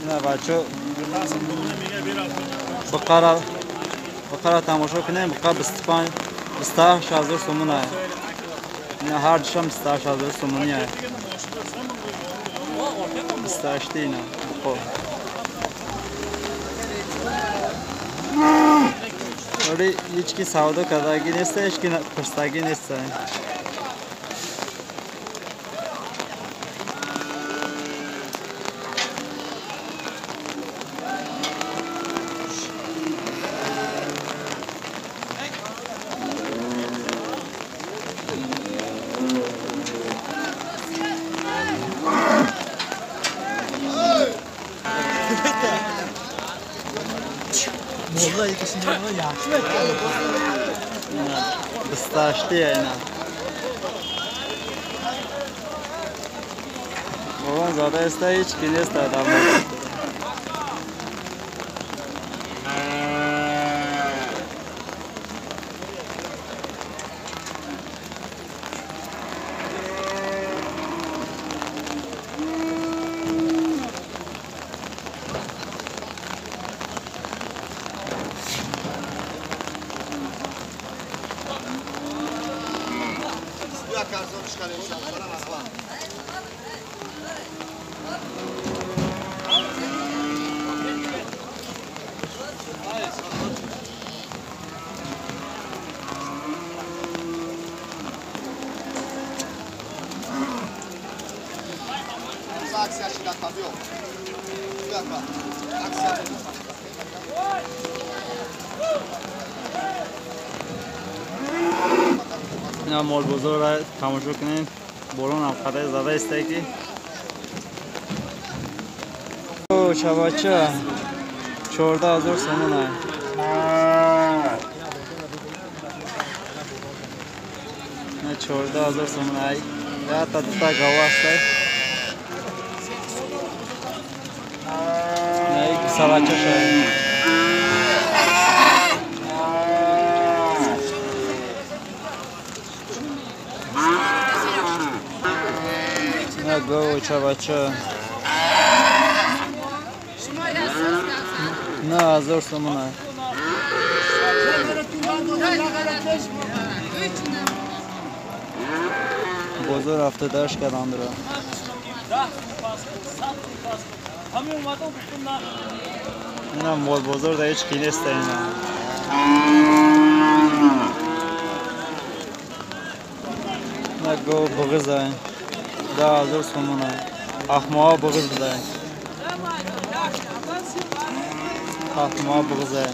На бачо бақара тамошо кунем, бақа 25 28 ҳазор сомон ай. Ина ҳар душам 28 ҳазор сомонӣ ай. 28 ина бақо. Ори ҳеҷ ки савдо кардагӣ неста, ҳеҷ ки пурсагӣ неста. Бисташти ина. Борон зада иста, ҳеҷ ки неста дар мол. Ина молбозорро тамошо кунем. Борон ҳам қадар зада иста ки чабача 14 ҳазор сомон ай. На 14 ҳазор сомон ай. Якта дута гова аст. На ик салача шай. Го чабача на ҳазор сомон ай. Бозор 78 кардандро. Ина молбозор да ҳеҷ ки неста ина. На го буғиз ай. 10 ҳазор сомон ай. Ахмоҳа буғиз будай. Ахмоҳа буғиз ай.